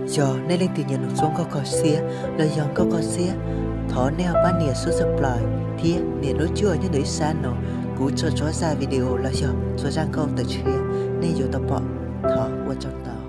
Yog nej leej twg nyiam Noom Txua nkauj kho siab los yog nkauj kho siab, thov nej ho pab nias subscribe thiab nias lub cuaj nyob ntawm ib sab no, kuv tso txhua zaj video los yog txhua zaj nkauj tawm tshiab nej yuav tau pom. Thov ua tsaug ntau.